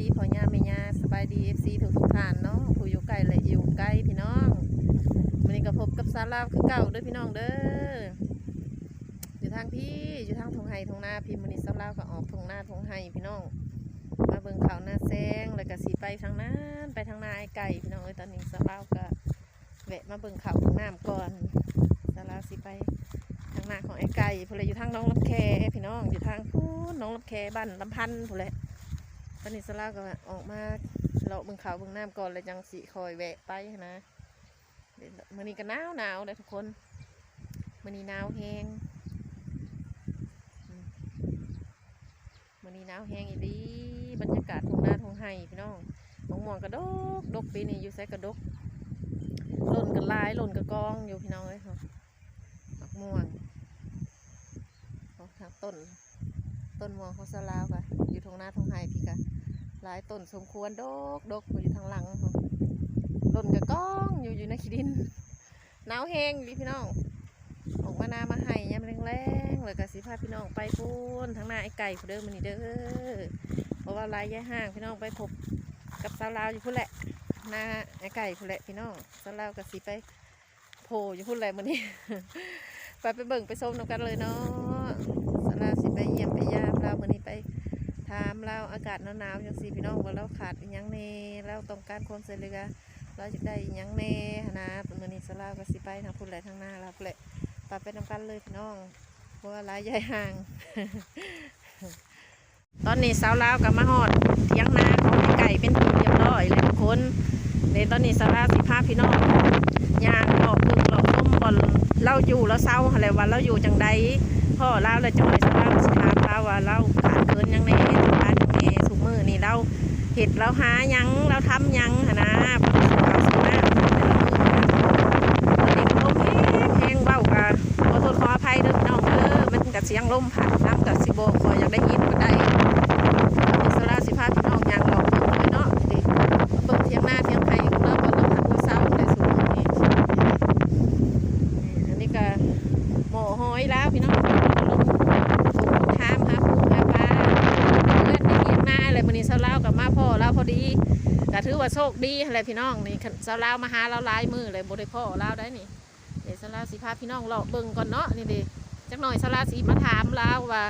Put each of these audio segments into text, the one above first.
ດີພໍ່ຍ່າແມ່ຍ່າ ສະບາຍດີ ເອັຟຊີ ທຸກໆທ່ານເນາະ ຜູ້ຢູ່ໃກ້ ແລະ ຢູ່ໄກພີ່ນ້ອງ. ມື້ນີ້ກໍພົບກັບສາວລາວຄືເກົ່າເດີພີ່ນ້ອງເດີ. ຢູ່ທາງພີ້ ຢູ່ທາງທົ່ງໄຮ່ທົ່ງນາພີ້ ມື້ນີ້ສາວລາວກໍອອກທົ່ງນາທົ່ງໄຮ່ພີ່ນ້ອງ ມາເບິ່ງເຂົ້ານາແຊງ ແລ້ວກໍຊິໄປທາງນັ້ນ ໄປທາງນາອ້າຍໄກ່ພີ່ນ້ອງເອີຍ. ຕອນນີ້ສາວລາວກໍ ແວະມາເບິ່ງເຂົ້າເບິ່ງນ້ຳກ່ອນ ສາວລາວຊິໄປທາງນາຂອງອ້າຍໄກ່ພຸ້ນແຫຼະ ຢູ່ທາງໜອງລຳແຄພີ່ນ້ອງ ຢູ່ທາງພຸ້ນໜອງລຳແຄ ບ້ານລຳພັນພຸ້ນແຫຼະ. ຕອນນີ້ສາວລາວກໍອອກມາເລາະເບິ່ງເຂົ້າເບິ່ງນ້ຳກ່ອນ ແລ້ວຈັ່ງຊິຄ່ອຍແວະໄປຫັ້ນນະ. ມື້ນີ້ກໍໜາວໆເດ້ທຸກຄົນ ມື້ນີ້ໜາວແຮງ. ອືມ ມື້ນີ້ໜາວແຮງອີ່ຫຼີ ບັນຍາກາດທົ່ງນາທົ່ງໄຮ່ພີ່ນ້ອງ. ໝາກມ່ວງກໍດົກ ດົກ ປີນີ້ຢູ່ໃສກໍດົກ ຫຼົ່ນກໍຫຼາຍ ຫຼົ່ນກໍກອງຢູ່ພີ່ນ້ອງເອີຍ. ໝາກມ່ວງ ໂອ້ ທາງຕົ້ນ ຕົ້ນມ່ວງຂອງສາວລາວກະຢູ່ທົ່ງນາທົ່ງໄຮ່ພີ້ກະຫຼາຍຕົ້ນສົມຄວນ ດົກ ດົກ ຢູ່ທາງຫຼັງພຸ້ນ ຫຼົ່ນກໍກອງຢູ່ ຢູ່ໃນຂີ້ດິນ. ໜາວແຮງອີ່ຫຼີພີ່ນ້ອງ ອອກມານາມາໄຮ່ຍາມແລງໆ ແລ້ວກໍຊິພາພີ່ນ້ອງໄປພຸ້ນ ທາງນາອ້າຍໄກ່ພຸ້ນເດີມື້ນີ້ເດີ. ບໍ່ເວົ້າຫຼາຍ ຢາຍຫ່າງພີ່ນ້ອງ ໄປພົບກັບສາວລາວຢູ່ພຸ້ນແຫຼະ ນາອ້າຍໄກ່ພຸ້ນແຫຼະພີ່ນ້ອງ. ສາວລາວກໍຊິໄປໂພຢູ່ພຸ້ນແຫຼະມື້ນີ້ ໄປ ໄປເບິ່ງໄປຊົມນຳກັນເລີຍເນາະ. ສາວລາວຊິໄປຢ້ຽມໄປຢາມລາວ ມື້ນີ້ໄປຖາມລາວ ອາກາດໜາວໆຈັ່ງຊີ້ພີ່ນ້ອງ ວ່າລາວຂາດອີ່ຫຍັງແດ່ ລາວຕ້ອງການຄວາມຊ່ວຍເຫຼືອ ລາວຢາກໄດ້ອີ່ຫຍັງແດ່ຫັ້ນນະ. ມື້ນີ້ສາວລາວກໍຊິໄປທາງພຸ້ນແຫຼະ ທາງນາລາວພຸ້ນແຫຼະ ໄປ ໄປນຳກັນເລີຍພີ່ນ້ອງ ບໍ່ວ່າຫຼາຍ ຢາຍຫ່າງ. ຕອນນີ້ສາວລາວກໍມາຮອດຖຽງນາຂອງອ້າຍໄກ່ເປັນທີ່ຮຽບຮ້ອຍແລ້ວທຸກຄົນເດ້. ຕອນນີ້ສາວລາວຊິພາພີ່ນ້ອງຍ່າງເລາະເບິ່ງເລາະຊົມບ່ອນລາວຢູ່ລາວເຊົາຫັ້ນແຫຼະ ວ່າລາວຢູ່ຈັ່ງໃດ. ພໍ້ລາວແລ້ວ ຈັກໜ້ອຍສາວລາວຊິຖາມລາວວ່າລາວຂາດເຂີນຫຍັງແດ່ ຕ້ອງການຫຍັງແດ່. ທຸກມື້ນີ້ລາວເຮັດລາວຫາຫຍັງ ລາວທຳຫຍັງຫັ້ນນາ ບໍ່ໄດ້ຊື້ເຂົ້າຊື້ນ້ຳແຕ່ລະມື້. ຕອນນີ້ກໍລົມແຮງໆ ເວົ້າກໍຂໍໂທດຂໍອະໄພເດີພີ່ນ້ອງເດີ ມັນກໍສຽງລົມພັດນຳ ກໍຊິບໍ່ຄ່ອຍຢາກໄດ້ຍິນປານໃດ. ສາວລາວຊິພາພີ່ນ້ອງຍ່າງເລາະເບິ່ງເລີຍເນາະ ເບິ່ງຖຽງນາຖຽງໄຮ່ຂອງລາວ ເບິ່ງລາວພັກລາວເຊົາແຫຼະຊຸມນີ້. ອັນນີ້ກໍໝໍ້ຫອຍລາວພີ່ນ້ອງ ລົງຖາມຫາປູຫາປາ ເຮືອນໃນຖຽງນາແຫຼະ. ມື້ນີ້ສາວລາວກໍມາພໍ້ລາວພໍດີ ກໍຖືວ່າໂຊກດີຫັ້ນແຫຼະພີ່ນ້ອງ. ນີ້ສາວລາວມາຫາລາວຫຼາຍມື້ແລ້ວ ບໍ່ໄດ້ພໍ້ລາວໄດ໋ນີ້. ເດ ສາວລາວຊິພາພີ່ນ້ອງເລາະເບິ່ງກ່ອນເນາະ. ນີ້ເດ ຈັກໜ້ອຍສາວລາວຊິມາຖາມລາວວ່າ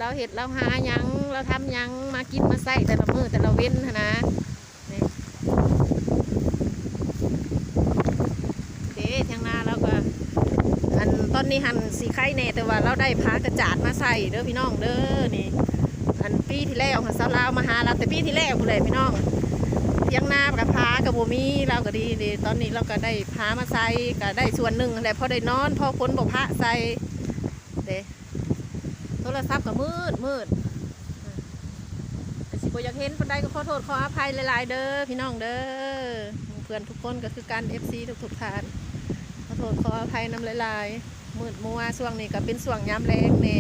ລາວເຮັດລາວຫາຫຍັງ ລາວທຳຫຍັງ ມາກິນມາໃຊ້ແຕ່ລະມື້ແຕ່ລະເວັນຫັ້ນນະ. ນີ້ ເດ ຖຽງນາລາວກໍ ອັນ ຕອນນີ້ຫັ້ນຊິໄຄແດ່ ແຕ່ວ່າລາວໄດ້ຜ້າກະຈາດມາໃສ່ເດີພີ່ນ້ອງເດີ. ນີ້ ອັນ ປີທີ່ແລ້ວຫັ້ນ ສາວລາວມາຫາລາວແຕ່ປີທີ່ແລ້ວພຸ້ນແຫຼະພີ່ນ້ອງ. ຖຽງນາກໍຜ້າກໍບໍ່ມີ ລາວກໍດີເດ ຕອນນີ້ລາວກໍໄດ້ຜ້າມາໃສ່ ກໍໄດ້ສ່ວນໜຶ່ງຫັ້ນແຫຼະ ພໍໄດ້ນອນ ພໍຝົນບໍ່ພະໃສ່ເດ. ໂທລະສັບກໍມືດໆ ກໍຊິບໍ່ຢາກເຫັນປານໃດ ກໍຂໍໂທດຂໍອະໄພຫຼາຍໆເດີພີ່ນ້ອງເດີ. ເພື່ອນທຸກຄົນກໍຄືກັນ ເອັຟຊີ ທຸກໆທ່ານ ຂໍໂທດຂໍອະໄພນຳຫຼາຍໆ. ມືດມົວ ຊ່ວງນີ້ກໍເປັນຊ່ວງຍາມແລງແດ່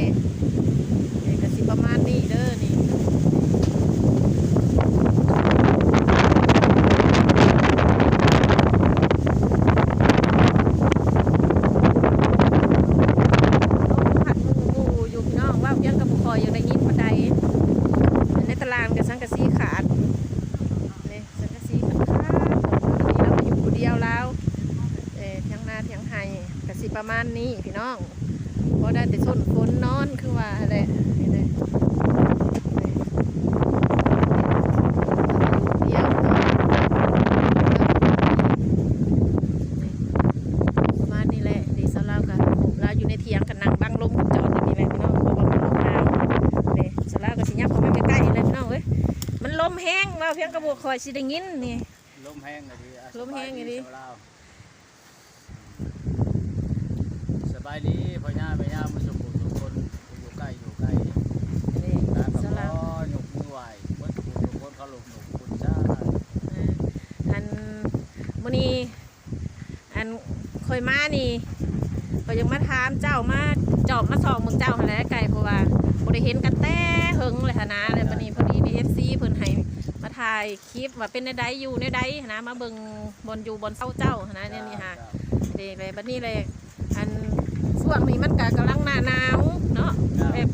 ກໍຊິປະມານນີ້ເດີນີ້. ລົມພັດງູໆຢູ່ພີ່ນ້ອງ ເວົ້າພຽງກໍບໍ່ຄ່ອຍຢາກໄດ້ຍິນປານໃດ. ໃນຕະລ່າງກໍສັງກະສີຂາດ ນີ້ ສັງກະສີມັນຂາດ. ລາວກໍຢູ່ຜູ້ດຽວລາວ ເອີ ຖຽງນາຖຽງໄຮ່ກໍຊິປະມານນີ້ພີ່ນ້ອງ ພໍໄດ້ແຕ່ຊົນຝົນນອນຄືວ່າຫັ້ນແຫຼະ. ນີ້ເດ້ ນີ້ ດຽວ ປະມານນີ້ແຫຼະ. ນີ້ສາວລາວກໍ ລາວຢູ່ໃນຖຽງກໍນັ່ງບັງລົມກັນຈອດຢູ່ນີ້ແຫຼະພີ່ນ້ອງ ເພາະວ່າມັນລົມໜາວ. ນີ້ສາວລາວກໍຊິຫຍັບເຂົ້າມາໃກ້ໆນີ້ແຫຼະພີ່ນ້ອງເອີຍ ມັນລົມແຮງ ເວົ້າພຽງກໍບໍ່ຄ່ອຍຊິໄດ້ຍິນນີ້. ລົມແຮງອີ່ຫຼີ ອາ ລົມແຮງອີ່ຫຼີ ສະບາຍດີ ສະບາຍດີພໍ່ຍ່າແມ່ຍ່າ ໝົດທຸກຜູ້ທຸກຄົນ ຜູ້ຢູ່ໃກ້ຢູ່ໄກ ນີ້ ຕາກໍຂໍຍົກມືໄຫວ້ເບິດທຸກຜູ້ທຸກຄົນ ເຄົາລົບຂອບຄຸນຈ້າ. ເອີ ອັນ ມື້ນີ້ ອັນ ຂ້ອຍມານີ້ ຂ້ອຍຢາກມາຖາມເຈົ້າ ມາຈອບມາສ່ອງເບິ່ງເຈົ້າຫັ້ນແຫຼະໄກ່ ເພາະວ່າບໍ່ໄດ້ເຫັນກັນແຕ່ເຫິງແລ້ວຫັ້ນນະ. ແລ້ວບັດນີ້ພໍດີມີເອັຟຊີເພິ່ນໃຫ້ມາຖ່າຍຄລິບວ່າເປັນແນວໃດ ຢູ່ແນວໃດຫັ້ນນະ ມາເບິ່ງບ່ອນຢູ່ບ່ອນເຊົາເຈົ້າຫັ້ນນະ ແນວນີ້ຫາ. ເດ້ ແລ້ວບັດນີ້ແຫຼະ ອັນ ຊ່ວງນີ້ມັນກະກຳລັງໜ້າໜາວເນາະ ແບບ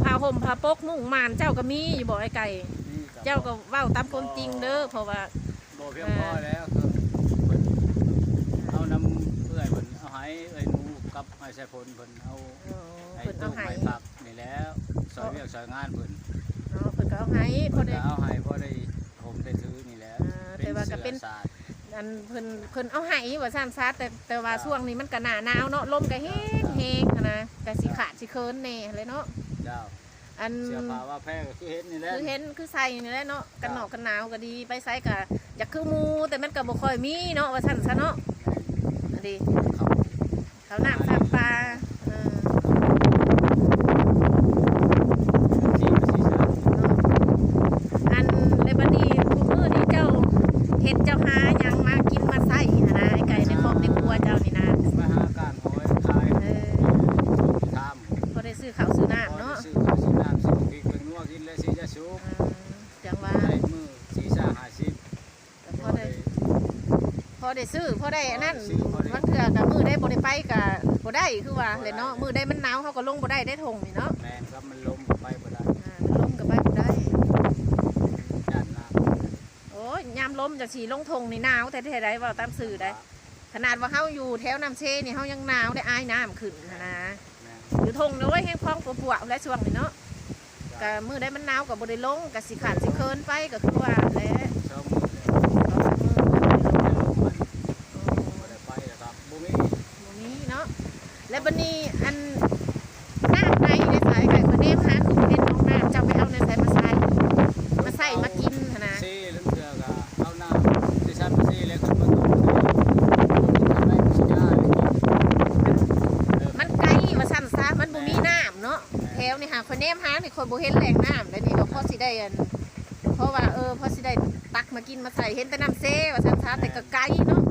ຜ້າຫົ່ມຜ້າປົກມຸ້ງມ່ານເຈົ້າກໍມີຢູ່ບໍ່ອ້າຍໄກ່? ມີ ກໍ ເຈົ້າກໍເວົ້າຕາມຄວາມຈິງເດີ ເພາະວ່າ ບໍ່ພຽງພໍແລ້ວ ເອີ ເພິ່ນເອົານຳເອື້ອຍເພິ່ນ ເອົາໃຫ້ເອື້ອຍໜູກັບອ້າຍສາຍຝົນເພິ່ນ ເອົາ ເອີ ໃຫ້ຕູ້ໃຫ້ພັກນີ້ແຫຼະ ຊ່ອຍວຽກຊ່ອຍງານເພິ່ນ ເອີ ເພິ່ນກໍເອົາໃຫ້ ເພິ່ນກໍເອົາໃຫ້ ພໍໄດ້ຫົ່ມໄດ້ຖືນີ້ແຫຼະ ເອີ ແຕ່ວ່າກໍເປັນ ອັນເພິ່ນ ເພິ່ນເອົາໃຫ້ວ່າຊັ້ນຊະ ແຕ່ ແຕ່ວ່າ ເຈົ້າ ຊ່ວງນີ້ມັນກໍໜ້າໜາວເນາະ ລົມກໍແຮງ ເຈົ້າ ແຮງຫັ້ນນະ ກໍຊິຂາດ ເຈົ້າ ຊິເຂີນແດ່ຫັ້ນແຫຼະເນາະ ເຈົ້າ ອັນເສື້ອຜ້າວ່າແພກໍຄືເຫັນນີ້ແຫຼະ ຄືເຫັນ ຄືໃສ່ນີ້ແຫຼະເນາະ ກັນໜອກກັນໜາວກໍດີ ໄປໃສກໍຢາກຄືໝູ່ ແຕ່ມັນກໍບໍ່ຄ່ອຍມີເນາະ ວ່າຊັ້ນຊະເນາະ ອັນນີ້ ເຂົ້ານ້ຳຊ້ຳປາ ເອີ ອັນ ແລ້ວບັດນີ້ ທຸກມື້ນີ້ເຈົ້າເຮັດເຈົ້າຫາຫຍັງມາກິນມາໃຊ້ຫັ້ນນະ ໃກ້ໃນຄອບໃນຄົວເຈົ້ານີ້ນະ ໄປຫາການຫາຂາຍ ເອີ ຕາມ ພໍໄດ້ຊື້ເຂົ້າຊື້ນ້ຳເນາະ ຊື້ເຂົ້າຊື້ນ້ຳ ຊື້ພິກແປ້ງນົວກິນ ແລະ ຊື້ຢາສູບ ອືມ ຈັ່ງວ່າ ໄດ້ມື້ສີ່ສິບ ຫ້າສິບ ກໍພໍໄດ້ ພໍໄດ້ຊື້ ພໍໄດ້ອັນນັ້ນ ພໍໄດ້ຊື້ ພໍໄດ້ ບາງເທື່ອກໍມື້ໃດບໍ່ໄດ້ໄປກໍບໍ່ໄດ້ ຄືວ່າແຫຼະເນາະ ບໍ່ໄດ້ ມື້ໃດມັນໜາວເຮົາກໍລົງບໍ່ໄດ້ເດ້ ທົ່ງນີ້ເນາະ ແມ່ນ ຄັບ ມັນລົມກໍໄປບໍ່ໄດ້ ອ່າ ມັນລົມກໍໄປບໍ່ໄດ້ ຢ້ານໜາວ ໂອ້ຍ ຍາມລົມຈັ່ງຊີ້ລົງທົ່ງນີ້ໜາວແທ້ໆໃດ໋ ເວົ້າຕາມຊື່ໃດ໋ ຂະໜາດວ່າເຮົາຢູ່ແຖວນ້ຳເຊນີ້ ເຮົາຍັງໜາວໄດ໋ ອາຍນ້ຳຂຶ້ນຫັ້ນນະ ແມ່ນ ຢູ່ທົ່ງນີ້ ໂອ້ຍ ແຮງພອງປົວໆແຫຼະຊ່ວງນີ້ເນາະ ເຈົ້າ ກະມື້ໃດມັນໜາວກໍບໍ່ໄດ້ລົງ ກະຊິຂາດຊິເຂີນໄປ ກໍຄືວ່າແຫຼະ ສອງມື້ແລ້ວ ສອງສາມມື້ບໍ່ໄດ້ລົງ ບໍ່ໄດ້ໄປແລ້ວ ບໍ່ມີ ບໍ່ມີເນາະ ແລ້ວບັດນີ້ ອັນ ນ້ຳໃນເດ້ ສາຍໄກ່ຂ້ອຍແນມຫາຄືບໍ່ເຫັນໜອງນ້ຳ ເຈົ້າໄປເອົາແນວໃສມາໃສ່ ມາໃສ່ມາກິນຫັ້ນນະ ເຊ ລາງເທື່ອກໍເອົານ້ຳທີ່ຊັ້ນມາເຊ ແລ້ວກໍມາຕົ້ມໃສ່ ມັນ ເອີ ມັນໄກວ່າຊັ້ນຊະ ມັນບໍ່ມີນ້ຳເນາະ ແມ່ນ ແຖວນີ້ຫາ ຂ້ອຍແນມຫານີ້ ຂ້ອຍບໍ່ເຫັນແຫຼ່ງນ້ຳ ແລ້ວນີ້ກໍພໍຊິໄດ້ອັນ ເພາະວ່າ ເອີ ພໍຊິໄດ້ຕັກມາກິນມາໃສ່ ເຫັນແຕ່ນ້ຳເຊວ່າຊັ້ນຊະ ແຕ່ກໍໄກເນາະ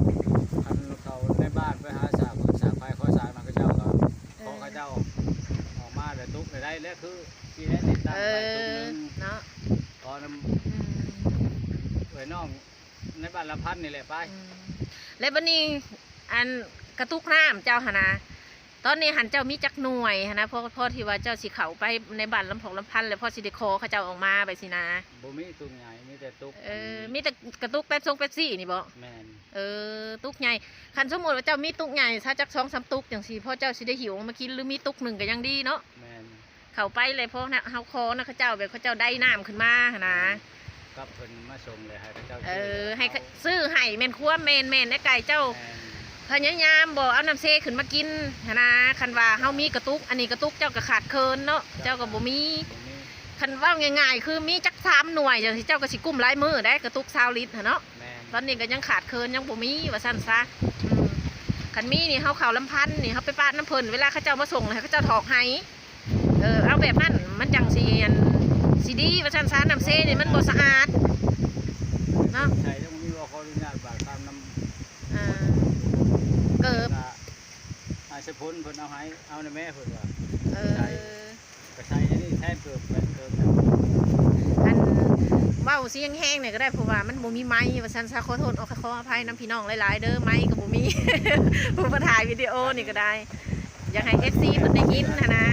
ຄັນເຂົາໃນບ້ານໄປຫາສາກ ສາກໄຟ ຂໍສາກນຳເຂົາເຈົ້າກໍ ເອີ ຂໍເຂົາເຈົ້າອອກມາແລ້ວຕຸກໄດ້ ແລ້ວຄືຊິໄດ້ຕິດຕັ້ງໄວ້ຕຸກໜຶ່ງ ເອີ ເນາະ ຂໍນຳ ອືມ ເອື້ອຍນ້ອງໃນບ້ານລຳພັນນີ້ແຫຼະໄປ ອືມ ແລ້ວບັດນີ້ ອັນກະຕຸກນ້ຳເຈົ້າຫັ້ນນະ ຕອນນີ້ຫັ້ນເຈົ້າມີຈັກໜ່ວຍຫັ້ນນະ ພໍ ພໍທີ່ວ່າເຈົ້າຊິເຂົ້າໄປໃນບ້ານລຳພອກລຳພັນ ແລ້ວພໍຊິໄດ້ຂໍເຂົາເຈົ້າອອກມາໄປຊີ້ນະ ບໍ່ມີຕຸກໃຫຍ່ ມີແຕ່ຕຸກ ເອີ ອັນ ມີແຕ່ກະຕຸກແປັບຊົງແປັບຊີນີ້ບໍ? ແມ່ນ ເອີ ຕຸກໃຫຍ່ ຄັນສົມມຸດວ່າເຈົ້າມີຕຸກໃຫຍ່ຊະ ຈັກສອງສາມຕຸກຈັ່ງຊີ້ ພໍເຈົ້າຊິໄດ້ຫິ້ວອອກມາກິນ ຫຼືມີຕຸກໜຶ່ງກໍຍັງດີເນາະ ແມ່ນ ເຂົ້າໄປແລ້ວພໍເຮົາຂໍນຳເຂົາເຈົ້າ ແບບເຂົາເຈົ້າໄດ້ນ້ຳຂຶ້ນມາຫັ້ນນະ ແມ່ນ ກັບເພິ່ນມາສົ່ງແລ້ວໃຫ້ເຂົາເຈົ້າ ເອີ ຊື້ໃຫ້ເຂົາ ຊື້ໃຫ້ ແມ່ນຄວາມ ແມ່ນໆ ອ້າຍໄກ່ເຈົ້າ ແມ່ນ ພະຍາຍາມບໍ່ເອົານ້ຳເຊຂຶ້ນມາກິນຫັ້ນນະ ຄັນວ່າເຮົາມີກະຕຸກ ອັນນີ້ກະຕຸກເຈົ້າກໍຂາດເຂີນເນາະ ເຈົ້າ ເຈົ້າກໍບໍ່ມີ ບໍ່ມີ ຄັນເວົ້າງ່າຍໆ ຄືມີຈັກສາມໜ່ວຍຈັ່ງຊີ້ ເຈົ້າກໍຊິກຸ້ມຫຼາຍມື້ໄດ໋ ກະຕຸກຊາວລິດຫັ້ນເນາະ ແມ່ນ ຕອນນີ້ກໍຍັງຂາດເຂີນ ຍັງບໍ່ມີວ່າຊັ້ນຊະ ອືມ ຄັນມີນີ້ເຮົາເຂົ້າລຳພັນນີ້ ເຮົາໄປປະນຳເພິ່ນ ເວລາເຂົາເຈົ້າມາສົ່ງ ໃຫ້ເຂົາເຈົ້າຖອກໃຫ້ ເອີ ເອົາແບບນັ້ນມັນຈັ່ງຊິ ອັນ ຊິດີວ່າຊັ້ນຊະ ນ້ຳເຊນີ້ມັນບໍ່ສະອາດເນາະ ໃສ່ຍັງມີວ່າຂໍອະນຸຍາດບາດຄຳນຳ ອ່າ ເກີບ ອ້າຍສະພົນເພິ່ນເອົາໃຫ້ ເອົານະແມ່ເພິ່ນວ່າ ເອີ ໃສ່ ກໍໃສ່ອັນນີ້ແທນເກີບ ແທນເກີບ ອັນ ເວົ້າຊິແຮງໆນີ້ກໍໄດ້ ເພາະວ່າມັນບໍ່ມີໄມວ່າຊັ້ນຊະ ຂໍໂທດ ຂໍອະໄພນຳພີ່ນ້ອງຫຼາຍໆເດີ ໄມກໍບໍ່ມີ ຜູ້ມາຖ່າຍວິດີໂອນີ້ກໍໄດ້ ຢາກໃຫ້ເອັຟຊີເພິ່ນໄດ້ຍິນຫັ້ນນະ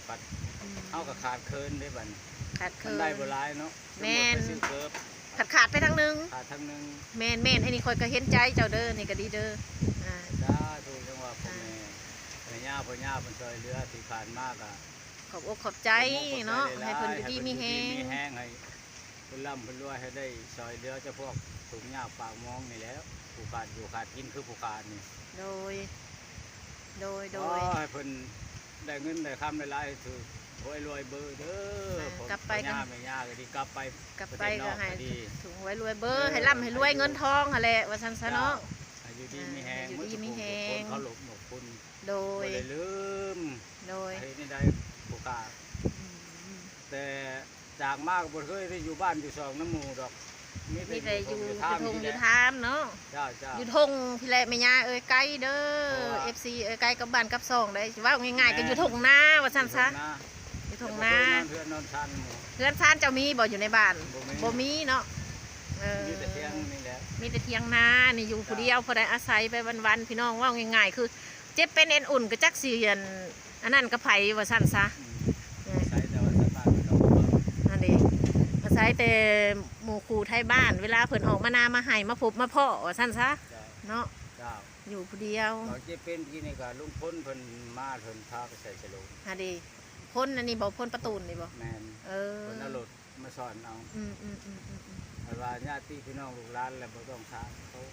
ບັດ ອືມ ເຮົາກໍຂາດເຂີນເດ້ບັດນີ້ ຂາດເຂີນ ມັນໄດ້ບໍ່ຫຼາຍເນາະ ແມ່ນ ໄປຊື້ເກີບ ຂາດ ຂາດໄປທາງໜຶ່ງ ຂາດທາງໜຶ່ງ ແມ່ນໆ ອັນນີ້ຂ້ອຍກໍເຫັນໃຈເຈົ້າເດີ ນີ້ກໍດີເດີ ອ່າ ສາທຸ ຈັ່ງວ່າພໍ່ແມ່ ອ່າ ແມ່ຍ່າ ພໍ່ຍ່າເພິ່ນຊ່ອຍເຫຼືອທີ່ຜ່ານມາກໍ ຂອບອົກຂອບໃຈເນາະ ໃຫ້ເພິ່ນຢູ່ດີມີແຮງ ໃຫ້ເພິ່ນລ່ຳເພິ່ນລວຍ ໃຫ້ໄດ້ຊ່ອຍເຫຼືອເຈົ້າພວກທຸກຍາກປາກໝອງນີ້ແຫຼະ ຜູ້ຂາດຢູ່ຂາດກິນຄືຜູ້ຂ້ານີ້ ໂດຍ ໂດຍ ໂດຍ ຂໍໃຫ້ເພິ່ນໄດ້ເງິນໄດ້ຄຳຫຼາຍໆ ຖືກຫວຍລວຍເບີເດີ ອ່າ ພໍ່ ກະໄປ ພໍ່ຍ່າແມ່ຍ່າກໍດີ ກັບໄປ ກັບໄປກໍໃຫ້ຖືກຫວຍລວຍເບີ ເອີ ໃຫ້ລ່ຳໃຫ້ລວຍເງິນທອງຫັ້ນແຫຼະ ວ່າຊັ້ນຊະເນາະ ເຈົ້າ ໃຫ້ຢູ່ດີມີແຮງ ອ່າ ຢູ່ດີມີແຮງ ໝົດທຸກຄົນ ເຄົາລົບຂອບຄຸນ ໂດຍ ບໍ່ໄດ້ລືມ ໂດຍ ເຮັດແນວໃດຜູ້ຂ້າ ອືມ ແຕ່ຈາກມາກໍບໍ່ເຄີຍໄດ້ຢູ່ບ້ານຢູ່ຊ່ອງນຳໝູ່ດອກ ມີແຕ່ຢູ່ທົ່ງຢູ່ທາມເນາະ ເຈົ້າໆ ຢູ່ທົ່ງພີ້ແຫຼະແມ່ຍ່າເອີຍ ໄກເດີ ເອັຟຊີເອີຍ ໄກກັບບ້ານກັບຊ່ອງໄດ໋ ຊິເວົ້າງ່າຍໆ ກໍຢູ່ທົ່ງນາວ່າຊັ້ນຊະ ຢູ່ທົ່ງນາ ເຮືອນນອນຊານ ເຮືອນຊານເຈົ້າມີບໍ່ຢູ່ໃນບ້ານ? ບໍ່ມີ ບໍ່ມີເນາະ ເອີ ມີແຕ່ຖຽງນີ້ແຫຼະ ມີແຕ່ຖຽງນານີ້ ຢູ່ຜູ້ດຽວ ເຈົ້າ ພໍໄດ້ອາໄສໄປວັນໆ ພີ່ນ້ອງ ເວົ້າງ່າຍໆ ຄື ເຈັບເປັນເອັນອຸ່ນກໍຈັກຊິອັນ ອັນນັ້ນກັບໃຜວ່າຊັ້ນຊະ ອືມ ເອີ ອາໄສແຕ່ວ່າຊາວບ້ານເຂົາເຈົ້າ ນັ້ນເດ້ ອາໄສ ໄປແຕ່ໝູ່ຄູ່ໄທບ້ານ ເວລາເພິ່ນອອກມານາມາໄຮ່ ມາພົບມາພໍ້ວ່າຊັ້ນຊະ ເຈົ້າ ເນາະ ເຈົ້າ ຢູ່ຜູ້ດຽວ. ຕອນເຈັບເປັນກີ້ນີ້ກໍລຸງພົນເພິ່ນມາ ເພິ່ນພາໄປໃສ່ສະໂລງ ຫາເດ ພົນອັນນີ້ບໍ່ ພົນປະຕູນນີ້ບໍ່? ແມ່ນ ເອີ ເພິ່ນເອົາລົດ ມາສອນເອົາ ອືມໆໆໆໆ ແຕ່ວ່າຍາດຕິພີ່ນ້ອງລູກຫຼານແລ້ວບໍ່ຕ້ອງຖາມ ເຂົາ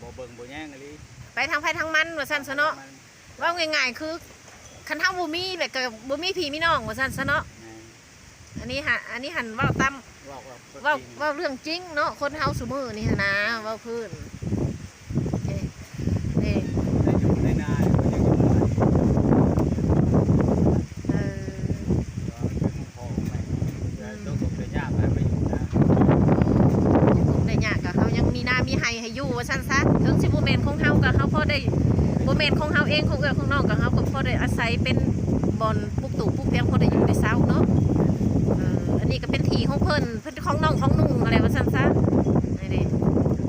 ບໍ່ເບິ່ງບໍ່ແຍງອີ່ຫຼີ ໄປທາງໃຜທາງມັນວ່າຊັ້ນຊະເນາະ ເວົ້າງ່າຍໆ ຄືຄັນເຮົາບໍ່ມີແລ້ວກໍບໍ່ມີພີ່ມີນ້ອງວ່າຊັ້ນຊະເນາະ ແມ່ນ ອັນນີ້ຫະ ອັນນີ້ຫັ້ນເວົ້າຕາມ ເວົ້າ ເວົ້າເລື່ອງຈິງເນາະ ຄົນເຮົາຊຸມື້ນີ້ຫັ້ນນາ ເວົ້າພື້ນ ເອີ ເອີ ໄດ້ຢູ່ໄດ້ນາຢູ່ ກໍຍັງຢູ່ນຳກັນ ເອີ ກໍເປັນຂອງພໍ່ຂອງແມ່ ອືມ ຕົກທຸກໄດ້ຍາກແລ້ວໄປຢູ່ນາ ຕົກທຸກໄດ້ຍາກກໍເຮົາຍັງມີນາມີໄຮ່ໃຫ້ຢູ່ວ່າຊັ້ນຊະ ເຖິງຊິບໍ່ແມ່ນຂອງເຮົາກໍເຮົາພໍໄດ້ ບໍ່ແມ່ນຂອງເຮົາເອງ ຂອງເອື້ອຍຂອງນ້ອງກໍເຮົາກໍພໍໄດ້ອາໄສເປັນບ່ອນປຸກຕູກປຸກພຽງ ພໍໄດ້ຢູ່ໄດ້ເຊົາເນາະ ເອີ ອັນນີ້ກໍເປັນທີ່ຂອງເພິ່ນ ເປັນຂອງນ້ອງຂອງນຸ່ງຫັ້ນແຫຼະວ່າຊັ້ນຊະ ນີ້ເດ້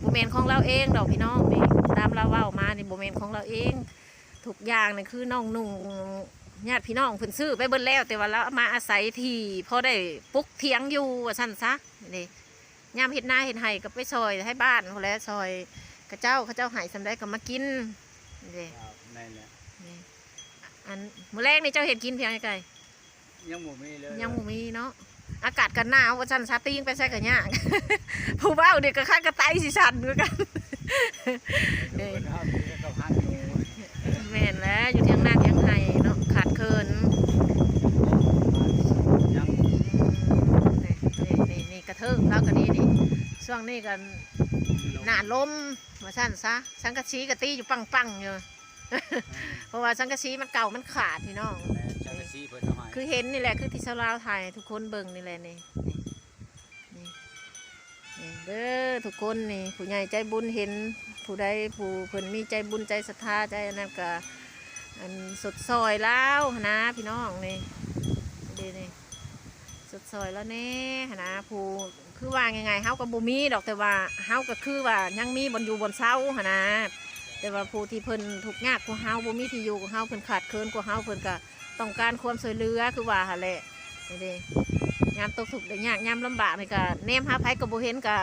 ບໍ່ແມ່ນຂອງລາວເອງດອກພີ່ນ້ອງ ນີ້ຕາມລາວເວົ້າມານີ້ ບໍ່ແມ່ນຂອງລາວເອງ ທຸກຢ່າງນີ້ຄືນ້ອງນຸ່ງ ຍາດພີ່ນ້ອງເພິ່ນຊື້ໄປເບິດແລ້ວ ແຕ່ວ່າລາວມາອາໄສທີ່ພໍໄດ້ປຸກຖຽງຢູ່ວ່າຊັ້ນຊະ ນີ້ເດ້ ຍາມເຮັດນາເຮັດໄຮ່ກໍໄປຊ່ອຍໄທບ້ານພຸ້ນແຫຼະ ຊ່ອຍເຂົາເຈົ້າ ເຂົາເຈົ້າໃຫ້ສ່ຳໃດກໍມາກິນ ນີ້ເດ້ ແມ່ນແຫຼະ ນີ້ ອັນມື້ແລງນີ້ເຈົ້າເຮັດກິນພຽງໃດ? ຍັງບໍ່ມີເລີຍ ຍັງບໍ່ມີເນາະ ອາກາດກໍໜາວວ່າຊັ້ນຊະ ຕີງໄປໃສກໍຍາກ ຜູ້ເວົ້ານີ້ກໍຄັນກະໄຕຊິສັ່ນຄືກັນ ເອີ ແມ່ນແຫຼະ ຢູ່ທຽງນາທຽງໄຮ່ເນາະ ຂາດເຂີນ ຍັງ ນີ້ ນີ້ ນີ້ກະເທີກລາວກໍດີນີ້ ຊ່ວງນີ້ກໍໜ້າລົມວ່າຊັ້ນຊະ ສັງກະສີກໍຕີຢູ່ປັງໆຢູ່. ເພາະວ່າສັງກະສີມັນເກົ່າມັນຂາດພີ່ນ້ອງ ແມ່ນ ສັງກະສີເພິ່ນເອົາໃຫ້ ຄືເຫັນນີ້ແຫຼະ ຄືທີ່ຊາວລາວຖ່າຍໃຫ້ທຸກຄົນເບິ່ງນີ້ແຫຼະ ນີ້ ນີ້ ນີ້ເດີທຸກຄົນ ນີ້ ຜູ້ໃຫຍ່ໃຈບຸນເຫັນ ຜູ້ໃດຜູ້ເພິ່ນມີໃຈບຸນໃຈສັດທາໃຈອັນນັ້ນກໍ ອັນຊົດຊ່ອຍລາວຫັ້ນນາພີ່ນ້ອງ ນີ້ ເດ້ນີ້ ຊົດຊ່ອຍລາວແດ່ຫັ້ນນາ ຜູ້ ຄືວ່າງ່າຍໆ ເຮົາກໍບໍ່ມີດອກ ແຕ່ວ່າເຮົາກໍຄືວ່າຍັງມີບ່ອນຢູ່ບ່ອນເຊົາຫັ້ນນະ ແຕ່ວ່າຜູ້ທີ່ເພິ່ນທຸກຍາກກວ່າເຮົາ ບໍ່ມີທີ່ຢູ່ກວ່າເຮົາ ເພິ່ນຂາດເຂີນກວ່າເຮົາ ເພິ່ນກໍຕ້ອງການຄວາມຊ່ວຍເຫຼືອຄືວ່າຫັ້ນແຫຼະ ນີ້ເດ້ ຍາມຕົກທຸກໄດ້ຍາກ ຍາມລຳບາກນີ້ກໍແນມຫາໃຜກໍບໍ່ເຫັນ ກໍ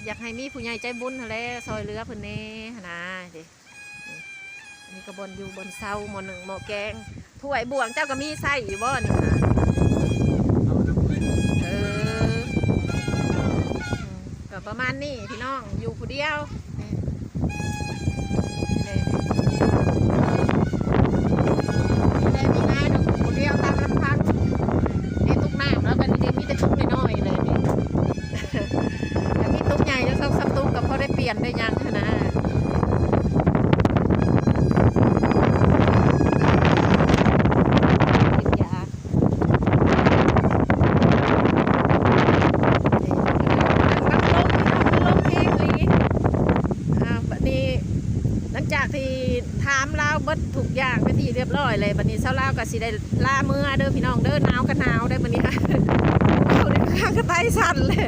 ຢາກໃຫ້ມີຜູ້ໃຫຍ່ໃຈບຸນຫັ້ນແຫຼະ ຊ່ວຍເຫຼືອເພິ່ນແດ່ຫັ້ນນະ ນີ້ເດ້. ນີ້ ອັນນີ້ກໍບ່ອນຢູ່ບ່ອນເຊົາ ໝໍ້ໜຶ້ງໝໍ້ແກງ ຖ້ວຍບ່ວງເຈົ້າກໍມີໃຊ້ຢູ່ບໍ່ນີ້ນະ? ເອີ ອືມ ກໍປະມານນີ້ພີ່ນ້ອງ ຢູ່ຜູ້ດຽວ ນີ້ ນີ້ ນີ້ແຫຼະ ມີນາຢູ່ຜູ້ດຽວຕາມລຳພັງ ນີ້ ຕຸກນ້ຳແລ້ວກໍນີ້ ມີແຕ່ຕຸກນ້ອຍໆເລີຍນີ້. ຄັນມີຕຸກໃຫຍ່ຈັກສອງສາມຕຸກກໍພໍໄດ້ປ່ຽນໄດ້ຫຍັງຫັ້ນນະ ກິນຢາ ບັດລົມພີ່ນ້ອງ ລົມແຮງອີ່ຫຼີ ອ່າ ບັດນີ້ ຫຼັງຈາກທີ່ຖາມລາວເບິດທຸກຢ່າງເປັນທີ່ຮຽບຮ້ອຍແລ້ວ ບັດນີ້ຊາວລາວກໍຊິໄດ້ລາເມືອເດີພີ່ນ້ອງເດີ ໜາວກໍໜາວໄດ໋ບັດນີ້ ເວົ້ານີ້ຂ້າງກະໄຕສັ່ນເລີຍ